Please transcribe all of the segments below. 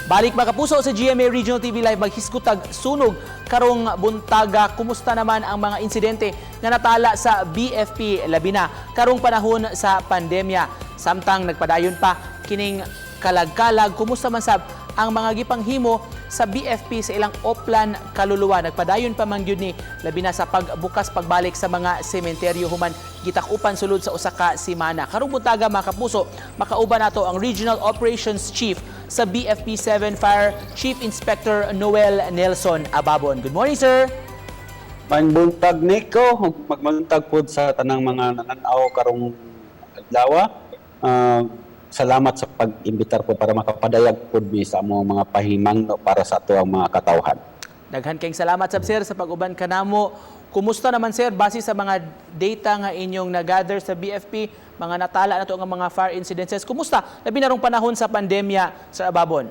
Balik, mga kapuso, sa GMA Regional TV Live, maghisgutag sunog karong buntaga. Kumusta naman ang mga insidente nga natala sa BFP, labi na karong panahon sa pandemya? Samtang nagpadayon pa kining kalag-kalag, kumusta man sab ang mga gipanghimo sa BFP sa ilang Oplan Kaluluwa? Nagpadayon pa man gyud ni, labi na sa pagbukas pagbalik sa mga sementeryo human gitakupan sulod sa usa ka semana. Karong buntaga, mga kapuso, makauban nato ang Regional Operations Chief sa BFP 7, Fire Chief Inspector Noel Nelson Ababon. Good morning, sir. Maayong buntag, Nico, ug magbuntag pod sa tanang mga nananaw karong adlaw. Salamat sa pag-imbitar po para makapadayag pod mi sa among mga pahimangno para sa atoang mga katawhan. Daghan kayong salamat sab, sir, sa pag-uban kanamo. Kumusta naman, sir, base sa mga data nga inyong na-gather sa BFP, mga natala na to nga mga fire incidences? Kumusta labi na rong panahon sa pandemya, Sir Ababon?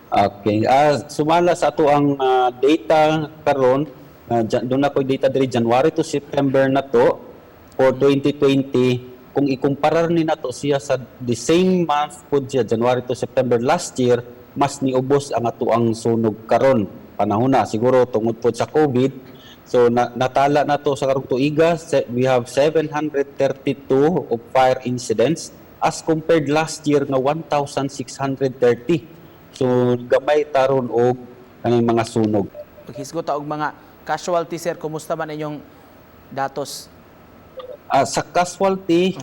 Okay, sumala sa atoang data karon, duna ko'y data diri January to September na to for 2020. Kung ikumparar ni nato siya sa the same month pod siya, January to September last year, mas niubos ang atoang sunog karon panahon na, siguro tungod pod sa COVID. So natala na to sa karong tuiga, we have 732 of fire incidents as compared last year nga 1630. So gamay taron og kaning mga sunog. Paghisgot ta og mga casualty, sir, kumusta man inyong datos? Sa casualty,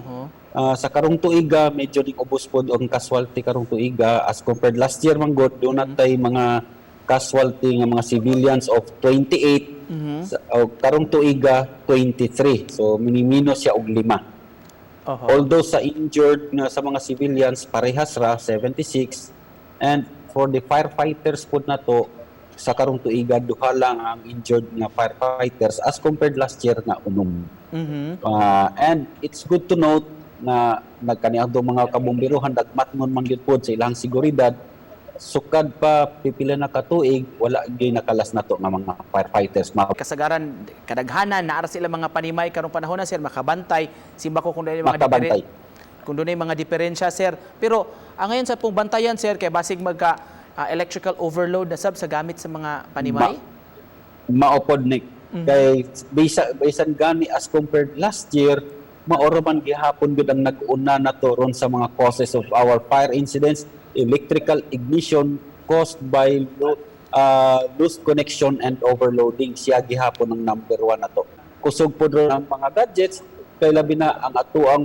sa karong tuiga medyo ning ubos pod ang casualty karong tuiga as compared last year man gud. Duna tay mga casualty nga mga civilians of 28, o karong tuiga 23, so minimino siya og 5. Although sa injured nga sa mga civilians, parehas ra, 76, and for the firefighters pod nato sa karong tuiga, duha lang ang injured nga firefighters as compared last year nga 6. And it's good to note na nagkaniadto mga kabomberohan nagmatngon man gyud pod sa ilang seguridad. Sukad pa pipila na katuig, wala gyud nakalas nato nga mga firefighters. Kasagaran kadaghanan naa ra sila mga panimay karong panahon na, sir, makabantay simba ko kung dunay mga Makabantay. Kung dunay mga diferensya, sir. Pero ang ngayon sa pong bantayan, sir, kay basig magka electrical overload na sab sa gamit sa mga panimay. Mao pod, Nick. Kay bisan gani as compared last year, mao ra man gihapon gud ang nag-una na to ron sa mga causes of our fire incidents, electrical ignition caused by loose connection and overloading. Siya gihapon ang number one na to. Kusog pod ron ang mga gadgets kay labi na ang atoang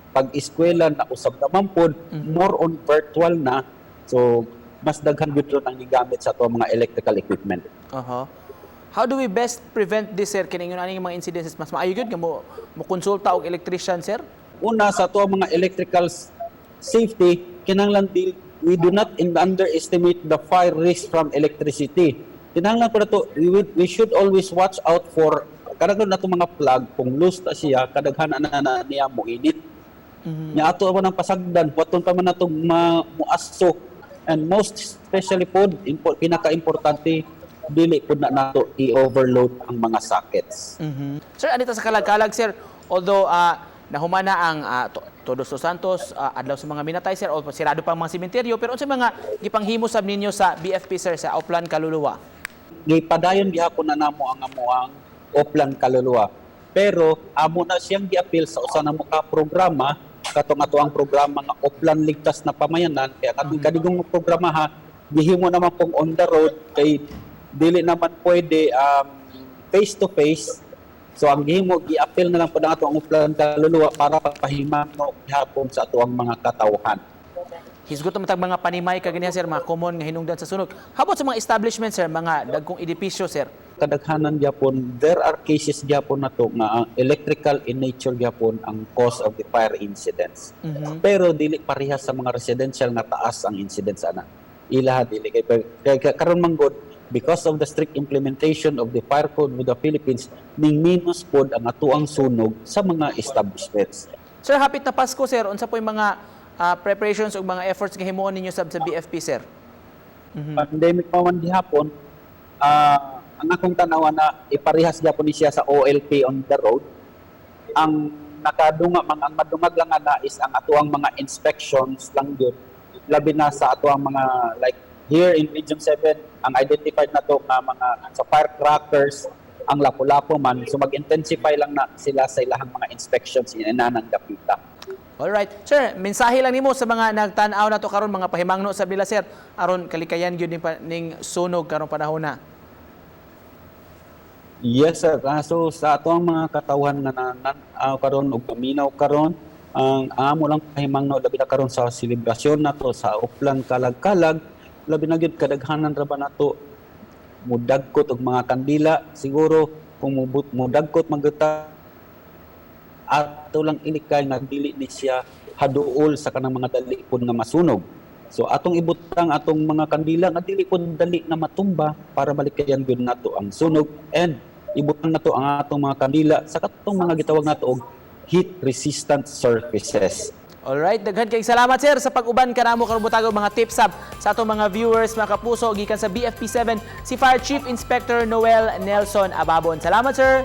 pag-eskwela na usab naman pod more on virtual na, so mas daghan gyud ron ang gigamit sa ato mga electrical equipment. How do we best prevent this, sir? Kini ingon aning mga incidences, mas maayo gyud nga mo mo konsulta og electrician, sir? Una sa ato ang mga electrical safety, kinahanglan we do not underestimate the fire risk from electricity. Kinahanglan po nato we should always watch out for kadaghan nato mga plug. Kung loose ta siya, kadaghan na na niya mo init. Nya ato man ang pasagdan, waton pa man nato muaso, and most especially pod, pinaka-importante, dili pod na nato i-overload ang mga sockets. Sir, anita sa kalag-kalag, sir, although nahumana ang Todos los Santos, adlaw sa mga minatay, sir, o sirado pa ang mga sementeryo, pero unsa mga gipanghimo sab ninyo sa BFP, sir, sa Oplan Kaluluwa? Gipadayon gihapon na namo ang amoang Oplan Kaluluwa. Pero amo na siyang giapil sa usa namo ka programa, katong ato ang programa nga Oplan Ligtas na Pamayanan. Kaya katong kadigong programa ha, gihimo naman pong on the road kay dili naman pwede face to face. So ang gihimo, giapil na lang po na ato ang Oplan Kaluluwa para papahimangno gihapon sa ato ang mga katawhan. Hisgot naman tag mga panimay kaganihan, sir, mga common nga hinungdan sa sunog. How about sa mga establishment, sir, mga dagkong edipisyo, sir? Kadaghanan gyapon, there are cases gyapon na to nga ang electrical in nature gyapon ang cause of the fire incidents. Pero dili parehas sa mga residential nga taas ang incidents ana. Ilaha dili kay karon man gud, because of the strict implementation of the fire code of the Philippines, ning minus pod ang atuang sunog sa mga establishments. Sir, hapit na Pasko, sir. Unsa po yung mga preparations ug mga efforts nga himuon ninyo sab sa BFP, sir? Pandemic pa man gihapon, ang akong tanawa na iparehas gyapon ni siya sa OLP on the road. Ang nakadunga mang ang madungag lang ana is ang atuang mga inspections lang gyud. Labi na sa ato ang mga, like here in Region 7, ang identified na to nga mga sa firecrackers ang Lapu-Lapu man, so mag-intensify lang na sila sa ilahang mga inspections inanang dapita. Alright. Sir, mensahe lang nimo sa mga nagtan-aw nato karon, mga pahimangno sa nila, sir, aron kalikayan gyud ning sunog karong panahon na. Yes, sir. So sa ato ang mga katawhan nga karon ug paminaw karon, ang amo lang pahimangno, labi na karon sa selebrasyon nato sa Oplan Kalag-Kalag, labi na gyud kadaghanan ra ba nato mudagkot og mga kandila. Siguro kung mudagkot man gyud ta, ato lang ilikay nga dili ni siya haduol sa kanang mga dali pud nga masunog. So atong ibutang atong mga kandila nga dili pud dali na matumba para malikayan gyud nato ang sunog, and ibutang nato ang atong mga kandila sa katong mga gitawag nato og heat resistant surfaces. Alright, daghan kay salamat, sir, sa pag-uban kanamo karong buntag og mga tips sab sa atong mga viewers, mga kapuso, gikan sa BFP 7 si Fire Chief Inspector Noel Nelson Ababon. Salamat, sir.